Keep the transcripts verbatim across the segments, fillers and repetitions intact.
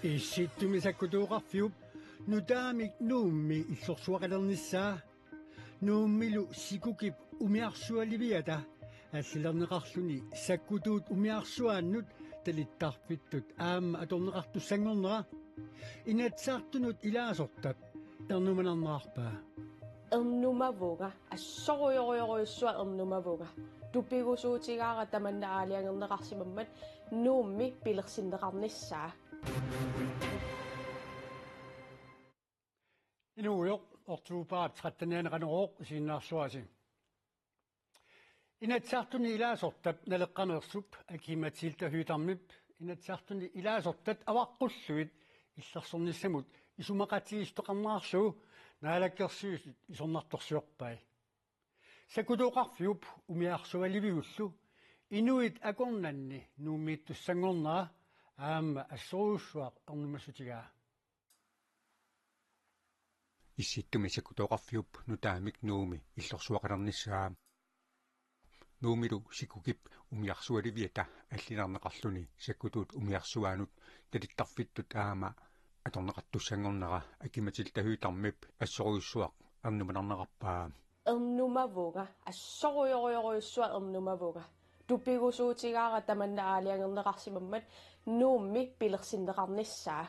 Issittumi sakkutooqarfiup nutaamik Nuummi illorsuaqalernissaa. Nuummilu Sikukip umiarsualiviata allilerneqarluni sakkutuut umiarsuaannut talittarfittut aamma atorneqartussanngornera Inatsisartunut ilaasortap ernumanarnerarpaa. Ernumavunga, assorujorujorujussuaq ernumavunga. Tupigusuutigaara tamanna aalajangerneqarsimammat Nuummi pilersinneqarnissaa. Inuugujoq, oktobarip trettenianni Qanorooq isiginnaarluarisi. Inatsisartuni ilaasortap naleqqameersup Aki-Matilda Høegh-Damip Inatsisartuni ilaasortat avaqqullugit illersornissamut isumaqatigiissuteqarnerarlugu Naalakkersuisut isornartorsiorpai. Sakkutooqarfiup umiarsualiviullu inuit akornanni Nuummiittussanngornera aamma assorujussuaq ernumassutigaa. Issittumi sakkutooqarfiup nutaamik Nuummi illorsuaqalernissaa. Nuummilu Sikukip umiarsualiviata allilerneqarluni sakkutuut umiarsuaannut talittarfittut aamma atorneqartussanngornera Aki-Matilda Høegh-Damip assorujussuaq ernumanarnerarpaa. Ernumavunga, assorujorujorujussuaq ernumavunga. Tupigusuutigaara tamanna aalajangerneqarsimammat Nuummi pilersinneqarnissaa.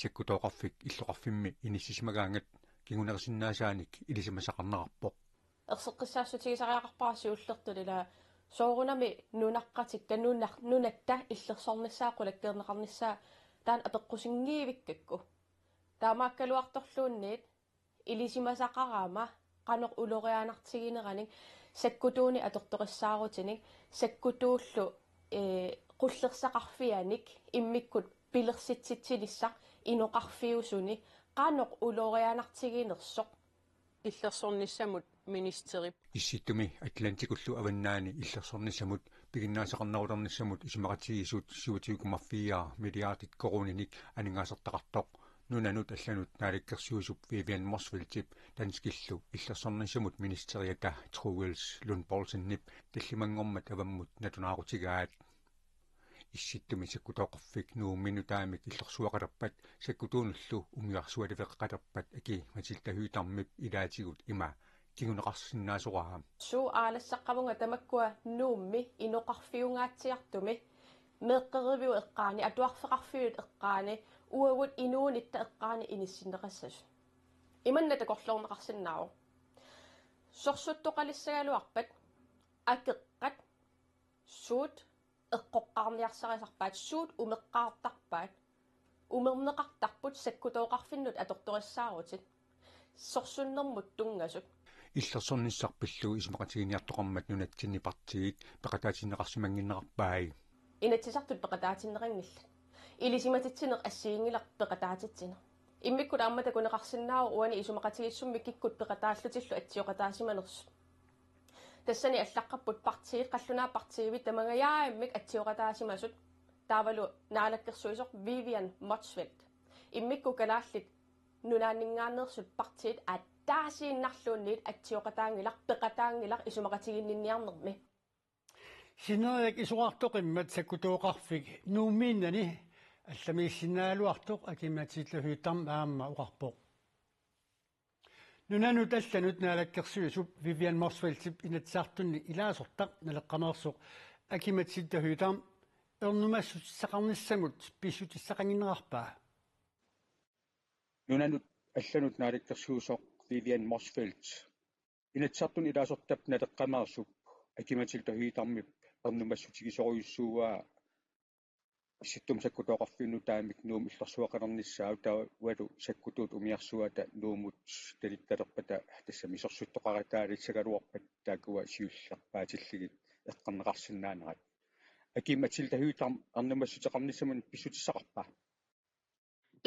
Sakkutooqarfik illoqarfimmi inissisimagaangat kingunerisinnaasaanik ilisimasaqarnerarpoq. Erseqqissaassutigisariaqarpara siullertut ila soorunami nunaqqatikka nunaq-, nunatta illersornissaa qulakkeerneqarnissaa taanna apeqqusinngivikkakku. Taamaakkaluartorluunniit ilisimasaqarama qanoq ulorianartigineranik sakkutuunik atortorissaarutinik sakkutuullu, ee, qullersaqarfianik immikkut pilersitsitsinissaq inoqarfiusuni qanoq ulorianartiginersoq. Illersornissamut ministerip. Issittumi Atlantikullu avannaani illersornissamut piginnaasaqarnerulernissamut isumaqatigiissut syvogtyve komma fire milliardit koruuninik aningaasartaqartoq nunanut allanut naalakkersuisup Vivian Motzfeldtip danskillu illersornissamut ministeriata Troels Lund Poulsenip tallimanngormat avammut nalunaarutigaat. Issittumi sakkutooqarfik Nuummi nutaamik illorsuaqalerpat sakkutuunullu umiarsualiveqaqalerpat Aki-Matilda Høegh-Damip ilaatigut ima kinguneqarsinnaasoraa. Suu aalassaqavunga tamakkua Nuummi inoqarfiungaatsiartumi meeqqeriviup eqqaani, atuarfeqarfiup eqqaani, uagut inuunitta eqqaani inissinneqassasut. Imanna takorloorneqarsinnaavoq. Sorsuttoqalissagaluarpat akeqqat suut eqqoqqaarniarsarisarpaat, suut umeqqaartarpaat, umerneqartarput sakkutooqarfinnut atortorissaarutit. Sorsunnermut tunngasut. Illersornissaq pillugu isumaqatiginiartoqarmat nunatsinni partiit peqataatinneqarsimannginnerarpai. Inatsisartut peqataatinneqanngillat. Ilisimatitsineq assigiinngilaq peqataatitsineq. Immikkut aamma takuneqarsinnaavoq uani isumaqatigiissummi kikkut peqataallutillu atsioqataasimanersut. Tassani allaqqapput partiit, qallunaat partiivit tamangajammik atsioqataasimasut, taavalu naalakkersuisoq Vivian Motzfeldt. Immikkut Kalaallit Nunaanninngaanneersut partiit ataasiinnarluunniit atsioqataanngilaq, peqataanngilaq isumaqatiginninniarnermi. Sineriak isorartoqimmat sakkutooqarfik Nuummiinnani allamiissinnaagaluartoq Aki-Matilda Høegh-Dam aamma oqarpoq. Nunanut allanut naalakkersuisup Vivian Motzfeldtip Inatsisartuni ilaasortaq naleqqameersoq Aki-Matilda Høegh-Dam ernumassutissaqarnissamut pissutissaqannginnerarpaa. Nunanut allanut naalakkersuisoq Vivian Motzfeldt Inatsisartuni ilaasortap naleqqameersup Aki-Matilda Høegh-Damip ernumassutigisorujussuuaa Issittumi sakkutooqarfiup nutaamik Nuummi illorsuaqalernissaa taavalu sakkutuut umiarsuata Nuummut talittalerpata tassami sorsuttoqartaalissagaluarpat taakkua siullerpaatillugit eqqarneqarsinnaanerat. Aki-Matilda Høegh-Dam ernumassuteqarnissamut pissutissaqarpa?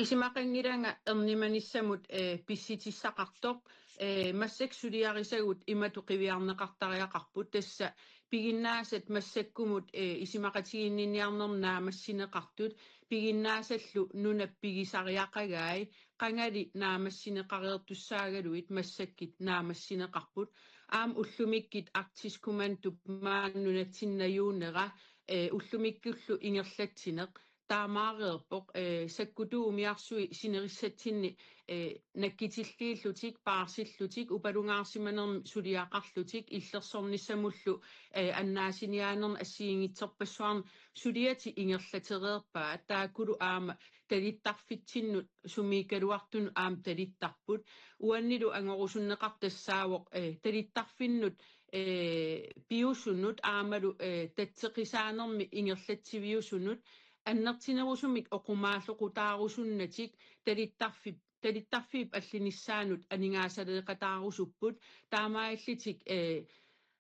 Isumaqanngilanga ernumanissamut, eh, pissutissaqartoq, eh, massakkut suliarisagut imatut qiviarneqartariaqarput, tassa piginnaasat massakkumut, eh, isumaqatiginninniarnermi naammassineqartut, piginnaasallu nunap pigisariaqagai, qangali naammassineqareertussaagaluit massakkut naammassineqarput, aamma ullumikkut Arktisk Kommandop maani nunatsinni najuunera, eh, ullumikkullu ingerlatsineq, taamaareerpoq, eh, sakkutuut umiarsui sinerissatsinni, eh, nakkitilliillutik, paarsillutik, upalungaarsimanermi suliaqarlutik, illersornissamullu, eh, annaasiniaanerni assigiinngitsorpassuarni suliatik ingerlatereerpaat, taakkulu aamma talittarfitsinnut sumiikkaluartunut aamma talittarput. Uannilu angorusunneqartoq tassaavoq, eh, talittarfinnut, eh, piusunut aammalu, eh, tatseqisaanermi ingerlatsiviusunut annertunerusumik oqumaalloqutaarusunnatik talittarfik, talittarfiup allinissaanut aningaasaleeqataarusupput, taamaalillutik, eh,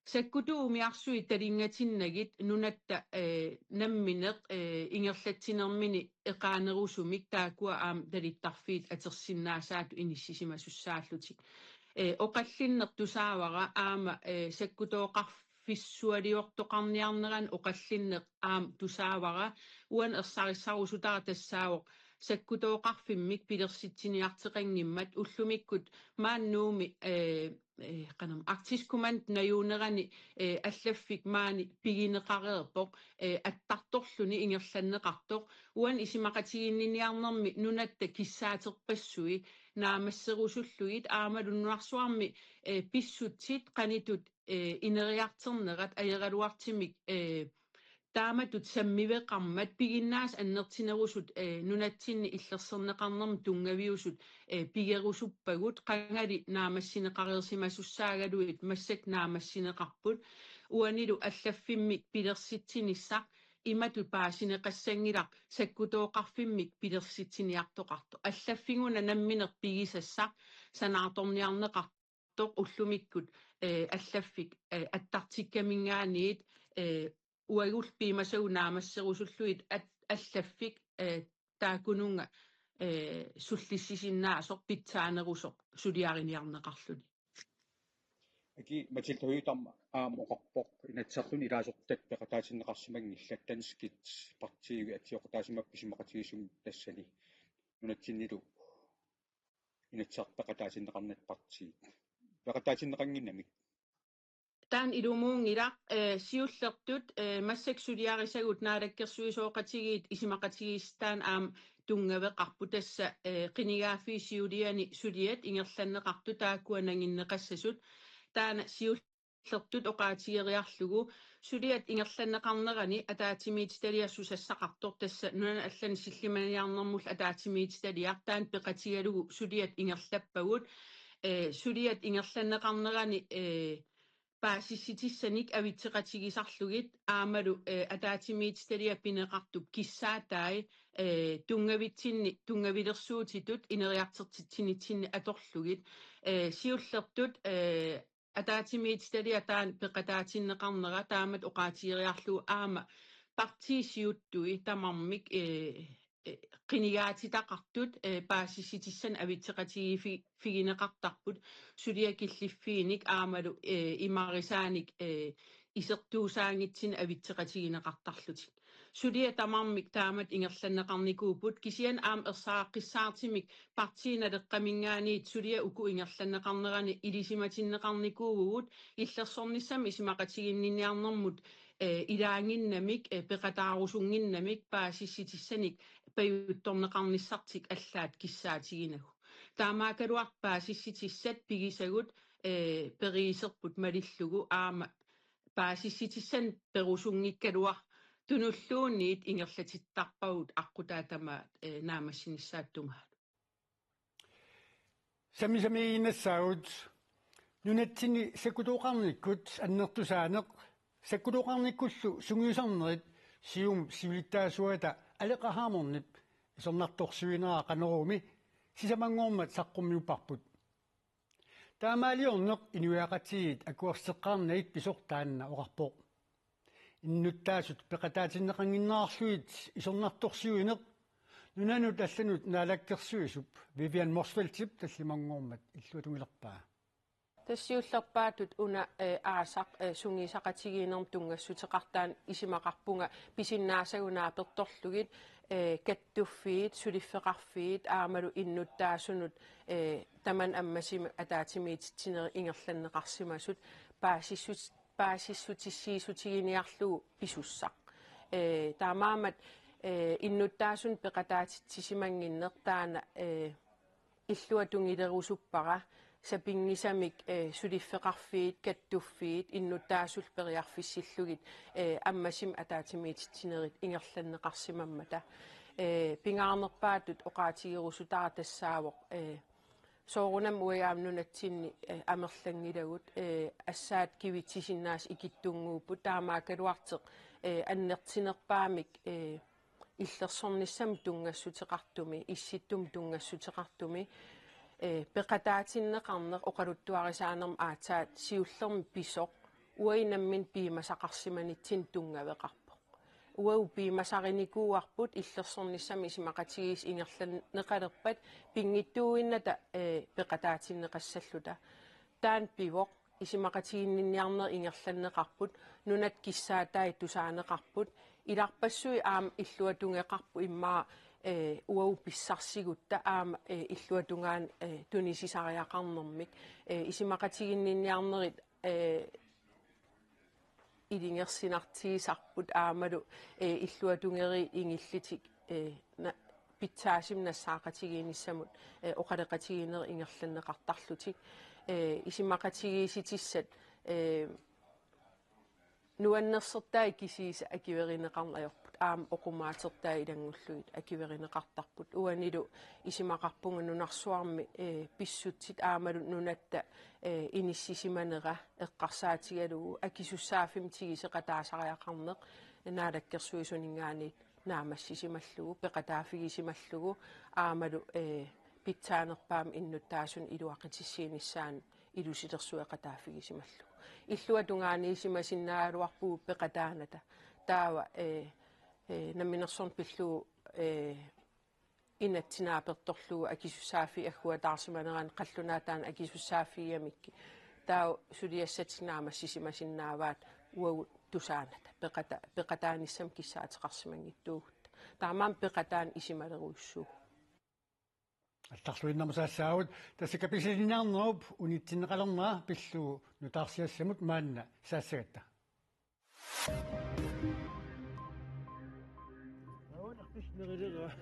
sakkutuut umiarsui talinngatinnagit nunatta, eh, nammineq, eh, ingerlatsinermini eqaanerusumik taakkua aamma talittarfiit atorsinnaasaatut inissisimasussaallutik. Eh, oqallinneq tusaavara aamma, eh, sakkutooqarfissualiortoqarniarnerani oqallinneq aamma tusaavara, uani ersarissarusutara tassaavoq sakkutooqarfimmik pilersitsiniartoqanngimmat ullumikkut maani Nuummi, eh, eh, qanam, Arktisk Kommando najuunerani, eh, allaffik maani pigineqareerpoq, eh, attartorluni ingerlanneqartoq. Uani isumaqatigiinniniarnermi nunatta kissaaterpassui naammasserusullugit aammalu nunarsuarmi, eh, pissutsit qanittut, eh, ineriartornerat ajoraluartumik, eh, taamatut sammiveqarmat piginnaasat annertunerusut, eh, nunatsinni illersorneqarnermut tunngaviusut, eh, pigerusuppagut, qangali naammassineqareersimasussaagaluit massakkut naammassineqarput. Uanilu allaffimmik pilersitsinissaq imatut paasineqassanngilaq sakkutooqarfimmik pilersitsiniartoqartoq. Allaffiguna nammineq pigisassaq sanaartorniarneqartoq ullumikkut, eh, allaffik, eh, attartikkaminngaanniit, eh, uagullu piumasagut naammasserusullugit at-, allaffik, eh, taakkununnga, eh, sullissisinnaasoq pitsaanerusoq suliariniarneqarluni. Aki Mathilde Høegh-Dam aamma oqarpoq, Inatsisartuni ilaasortat peqataatinneqarsimanngillat, danskit partiivit atsioqataasimapput isumaqatigiissummi tassani nunatsinnilu Inatsisartut peqataatinneqarnata partiit. Peqataatinneqannginnamik? Taanna ilumuunngilaq, eh, siullertut, eh, massakkut suliarisagut naalakkersuisooqatigiit isumaqatigiissut taanna aamma tunngaveqarpoq, tassa, eh, qinigaaffiup siuliani suliat ingerlanneqartut taakkua nanginneqassasut. Taanna siullertut oqaatigeriarlugu suliat ingerlanneqarnerani ataatsimiititaliaq susassaqartoq, tassa nunanut allanut sillimaniarnermullu ataatsimiititaliaq, taanna peqatigalugu suliat ingerlappagut, eh, suliat ingerlanneqarnerani, eh, paasissutissanik avitseqatigisarlugit aammalu, eh, ataatsimiititaliap pineqartup kissaatai, eh, tunngavitsinni tunngavilersuutitut ineriartortitsinitsinni atorlugit, eh, siullertut, eh, ataatsimiititaliaq taanna peqataatinneqarnera taamatut oqaatigeriarlugu aamma partiit siuttui tamarmik, eh, eh, qinigaatitaqartut, eh, paasissutissanik avitseqatigiiffigineqartarput, suliat killiffiinik aammalu, eh, imarisaanik, eh, isertuusaanngitsunik avitseqatigineqartarlutik. Suliat tamarmik taamatut ingerlanneqarnikuupput, kisianni aamma ersaaqqissaartumik partiit naleqqaminngaanniit suliat uku ingerlanneqarnerani ilisimatinneqarnikuuvugut, illersornissamut isumaqatigiinniniarnermut, eh, ilaannginnamik, eh, peqataarusunnginnamik paasissutissanik pajuttorneqarnissartik allaat kissaatiginagit. Taamaakkaluartoq paasissutissat pigisagut, eh, periuserput malillugu aamma paasissutissanik perusunngikkaluartoq tunulluunniit ingerlatittarpagut aqqutaa tamaat, eh, naammassinissaata tungaanut. Sammisamiiginnassaagut. Nunatsinni sakkutooqarnikkut annertusaaneq, sakkutooqarnikkullu sungiusarnerit Siumup siulittaasuata Aleqa Hammondip isornartorsiuinera Qanoroomi sisamanngormat saqqummiupparput. Taamaaliorneq inuiaqatigiit akuerseqqaarnagit pisoq taanna oqarpoq. Innuttaasut peqataatinneqannginnerarlugit isornartorsiuineq nunanut allanut naalakkersuisup Vivian Motzfeldtip tallimanngormat illuatungilerpaa. Tassa siullerpaatut una, eh, aasaq, eh, sungiusaqatigiinnermut tunngassuteqartaanut isumaqarpunga pisinnaasagut naapertorlugit, eh, kattuffiit, suliffeqarfiit aammalu innuttaasunut, eh, tamanna ammasumik ataatsimiititsinerit ingerlanneqarsimasut paasissut-, paasissutissiissutiginiarlugu pisussaq. Eh, taamaammat, eh, innuttaasunik peqataatitsisimannginneq taanna, eh, illuatungiliusuppara, sapinngisamik, eh, suliffeqarfiit, kattuffiit, innuttaasullu periarfissillugit, eh, ammasumik ataatsimiititsinerit ingerlanneqarsimammata. Eh, pingaarnerpaatut oqaatigerusutara tassaavoq, eh, soorunami uagut aamma nunatsinni, eh, amerlanngilagut, eh, assaat kivitsisinnaasoq ikittunnguupput, taamaakkaluartoq, eh, annertunerpaamik, eh, illersornissamut tunngassuteqartumi, issittumi tunngassuteqartumi, eh, peqataatinneqarneq oqaluttuarisaanermut aatsaat siullermik pisoq, uagut nammineq piumasaqarsimanitsinni tunngaveqarpoq. Uagut piumasarinikuuarput illersornissamut isumaqatigiissut ingerlanneqalerpat pinngitsuuinnata, eh, peqataatinneqassalluta. Taanna pivoq, isumaqatiginninniarneq ingerlanneqarput, nunat kissaatai tusaaneqarput, ilarpassui aamma illuatungeqarput immaqa, eh, uagut pissarsigutta aamma, eh, illuatungaanut, eh, tunisisariaqarnermik, eh, isumaqatiginninniarnerit, eh, ilungersunartigisarput aammalu, eh, illuatungeriit ingillutik, eh, na-, pitsaasumik nassaaqatigiinnissamut, eh, oqaloqatigiinnerit ingerlanneqartarlutik, eh, isumaqatigiissutissat, eh, nuannersortai kisiisa akuerineqarneq ajorput, aamma oqimaatertai ilanngullugit akuerineqartarput. Uanilu isumaqarpunga nunarsuarmi, eh, pissutsit aammalu nunatta, eh, inissisimanera eqqarsaatigalugu akisussaaffimmik tiguseqataasariaqarneq Naalakkersuisuninngaanniit naammassisimallugu, peqataaffigisimallugu aammalu, eh, pitsaanerpaamik innuttaasunik iluaqutissiinissaanut ilusilersueqataaffigisimallugu. Illuatungaaniissimasinnaagaluarpugut peqataanata. Taava, eh, eh, namminersorneq pillugu, eh, inatsit naapertorlugu akisussaaffiit agguataarsimanerannut qallunaat taanna akisussaaffigigamikku. Taava suliassatik naammassisimasinnaavaat uagut tusaanata. Peqata-, peqataanissamut kissaateqarsimanngitsuugutta. Taamaammat peqataanut isumalerujussuuvoq. Allarluinnarmut saassaagut, tassa Kapisilinniarnerup unitsinneqalernera pillugu nutaarsiassamut maanna saassagatta.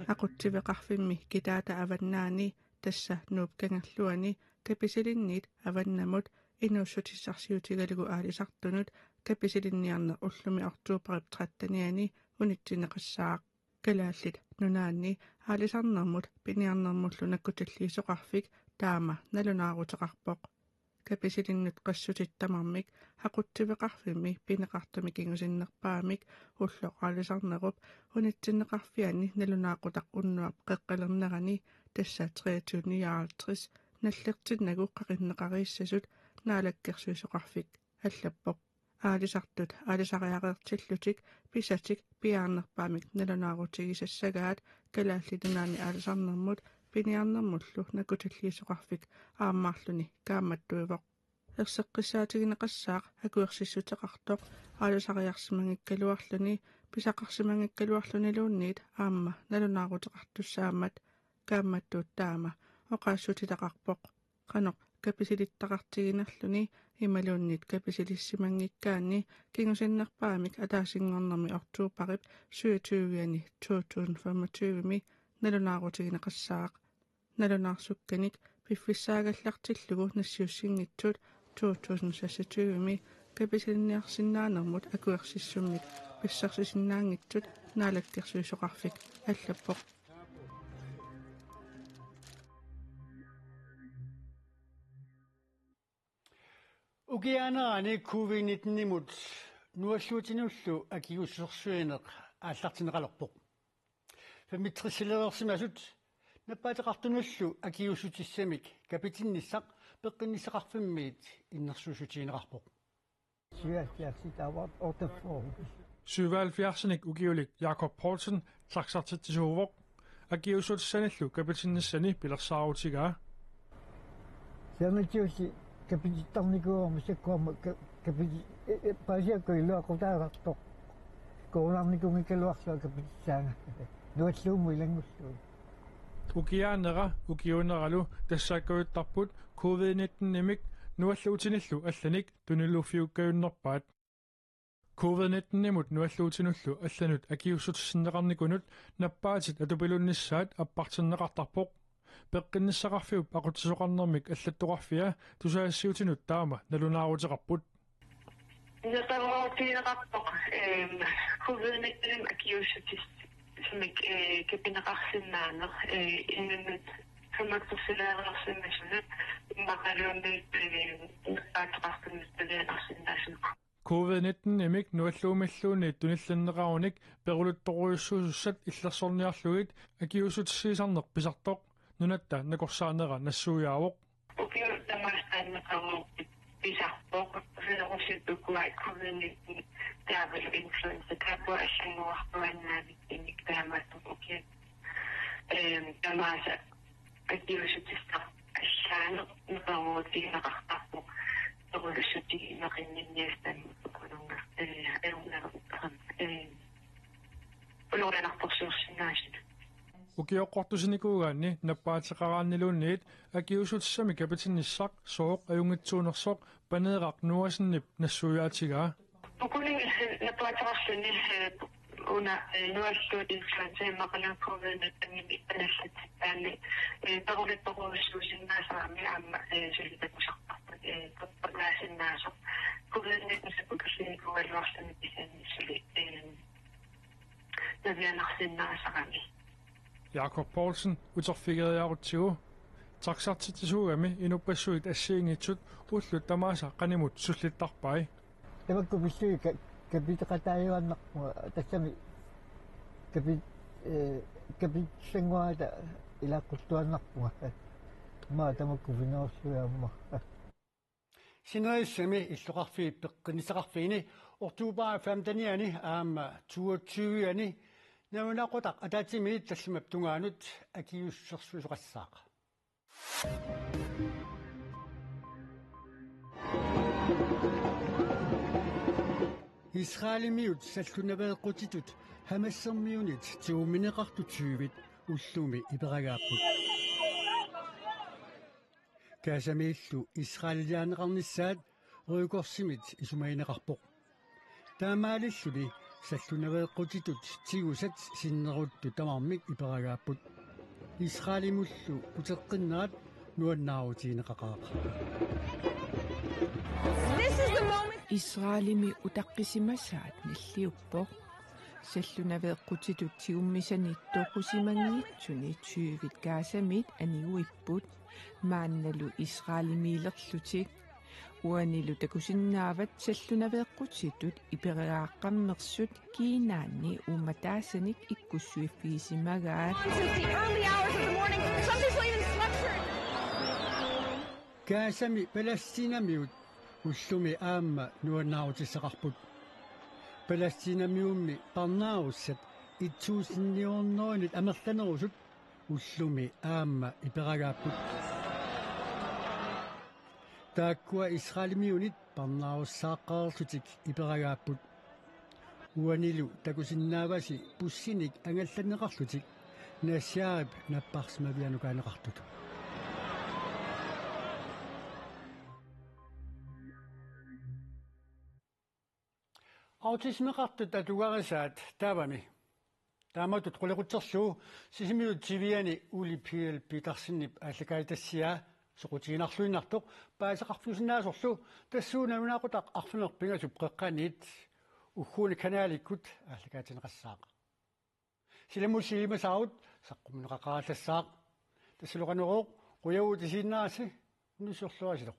Aqutsiveqarfimmi Kitaata Avannaani, tassa Nuup Kangerluani, Kapisilinniit avannamut inuussutissarsiutigalugu aalisartunut Kapisilinniarneq ullumi oktobarip trettenianni unitsinneqassaaq. Kalaallit Nunaanni Aalisarnermut Piniarnermullu Nakkutilliisoqarfik taama nalunaaruteqarpoq. Kapisilinnut qassutit tamarmik aqutsiveqarfimmi pineqartumi kingusinnerpaamik ulloq aalisarnerup unitsinneqarfianni nalunaaqutaq unnuap qeqqilernerani, tassa treogtyve nioghalvtreds, nallertinnagu qaqinneqareersasut Naalakkersuisoqarfik allappoq. Aalisartut aalisariaqartillutik pisatik piaarnerpaamik nalunaarutigisassagaat Kalaallit Nunaanni Aalisarnermut Piniarnermullu Nakkutilliisoqarfik aammaarluni kaammattuivoq. Erseqqissaatigineqassaaq akuersissuteqartoq aalisariarsimanngikkaluarluni pisaqarsimanngikkaluarluniluunniit aamma nalunaaruteqartussaammat kaammattuut taama oqaassutitaqarpoq. Qanoq kapisilittaqartiginerluni imaluunniit kapisilissimanngikkaanni kingusinnerpaamik ataasinngornermi oktobarip syvogtyve-ani to tusind femogtyve-mi nalunaarutigineqassaaq. Nalunaarsukkani piffissaagallartillugu nassiussinngitsut to tusind seksogtyve-mi Kapisilinniarsinnaanermut akuersissummik pissarsisinnaanngitsut Naalakkersuisoqarfik allappoq. Ukiaanerani covid nitten-imut nualluutinullu akiliutissuineq aallartinneqalerpoq. Femogtresilereersimasut nappaateqartunullu akiliussutissamik kapitinnissaq Peqqinnissaqarfimmiit innersuussutigineqarpoq. Syvoghalvfjerds, der var otteogfyrre. Syvoghalvfjerdsinik ukiulik Jakob Poulsen taxartitsisuuvoq. Akiliussutissanillu kapitinnissani pilersaarutigaa. Siornatigut kapitittarnikuugama sakkuama ka-, kapiti-, e-, e-, paasiakku iluaqutaasartoq. Coronarnikuunngikkaluarlunga kapitissaanga. Nualluummut ilanngullugu. Ukiaanera ukiuuneralu tassaakkajuttarput covid nitten-imik nualluutinillu allanik tuniluuffiukkajunnerpaat. Covid nitten-imut nualluutinullu allanut akiuussutissinneqarnikunut nappaatit atupilunnissaat appartinneqartarpoq. Peqqinnissaqarfiup aqutsisoqarnermik allattoqarfia tusagassiuutinut taama nalunaaruteqarput. Nalunaaruteqarpoq, ehm, covid nitten akiuussutissamik, eh, kapineqarsinnaaneq, eh, inunnut kammattorsilaarsimasunut immaqaluunniit, eh, nappaateqartunik pilianarsinnaasunut. Covid nitten-imik nualluumilluunniit tunillanneqarunik peruluttorujussuusussat illersorniarlugit akiuussutissiisarneq pisartoq nunatta nakorsaanera nassuiaavoq. Ukiut tamaasa taanna qaruuppit pisarpoq, virusit ukua covid nitten taavalu influenza taakku allanngorartuaannaavittinik taamaattoq ukiut, ehm, tamaasa akiuussutissaq allaaneq neqeroorutigineqartarpoq, peruluttorujussuusussat inequnngitsunik taanna ukulunga, eh, ajornartorsuit, eh, ulorianartorsiorsinnaasunut. Ukioqqortusinikuugaanni nappaateqaraanniluunniit akiuussutissamik kapitinnissaq sooq ajunngitsuunersoq Paneeraq Noahsenip nassuiaatigaa. Ukuninnga nappaateqarluni, eh, una, eh, nualluut influenza immaqaluunniit covid nitten-imik anallatsittaanni, eh, peruluttorujussuusinnaasarami aamma, eh, suli takusarparput, eh, toqqornaasinnaasoq covid nitten sakkutillinnikuugaluarluni kisianni suli, eh, navianarsinnaasarami. Jakob Poulsen uterfigeriarutsigu. Taxartitsisuugami inuppassuit assigiinngitsut ullut tamaasa qanimut sullittarpai. Tamakku pissui ka-, kapiteqataajuaannarpunga, tassami kapi-, eh, kapitillannguaata ilaaqquttuaannarpunga. Immaqa tamakku pinersujaamma. Sinerissami illoqarfiit peqqinnissaqarfiini oktober femten-iani aamma toogtyve-ani nalunaaqutaq ataatsimiit tallimap tungaanut akiuussersuisoqassaaq. Israelimiut sallunaveeqqutitut Hamassermiunit tigummineqartut tyvit ullumi iperagaapput. Gazamiillu Israeliliarneqarnissaat Røde Korsimit isumagineqarpoq. Taamaalilluni sallunaveeqqutitut tigusat sinneruttut tamarmik iperagaapput. Israelimullu uteqqinnerat nuannaarutigineqaqaaq. This is the moment. Israelimi utaqqisimasaat nalliuppoq. Sallunaveeqqutitut tigummisani toqusimanngitsuni tyvit Gazamiit aniguipput, maannalu Israelimiilerlutik. Uanilu takusinnaavat sallunaveeqqutitut iperagaaqqammersut kiinaanni uummataasanik ikkussuiffigisimagaat. Since the early hours of the morning, some people even slept through. Gazami Palæstinamiut ullumi aamma nuannaarutissaqarput. Palæstinamiummi parnaarussat et tusind ni hundrede amerlanerusut ullumi aamma iperagaapput. Taakkua Israelimiunit parnaarussaaqqaarlutik iperagaapput. Uanilu takusinnaavasi bussinik angallanneqarlutik Nasirip napparsimavianukaaneqartut. Autismeqartut atugarisaat taavami. Taamatut qulequtserlugu Sisimiut T V-ani Ole Pihl Petersenip aallakaatitassiaa soqutiginarluinnartoq paasisaqarfiusinnaasorlu tassuuna nalunaaqutaq arfineq-pingasup qeqqaniit ugguuna kanalikkut aallakaatinneqassaaq. Silammulli ilimasaarut saqqummiunneqaqaassaaq. Tassalu Qanorooq, qujavutit isiginnaarassi, unnussiorluarisilu.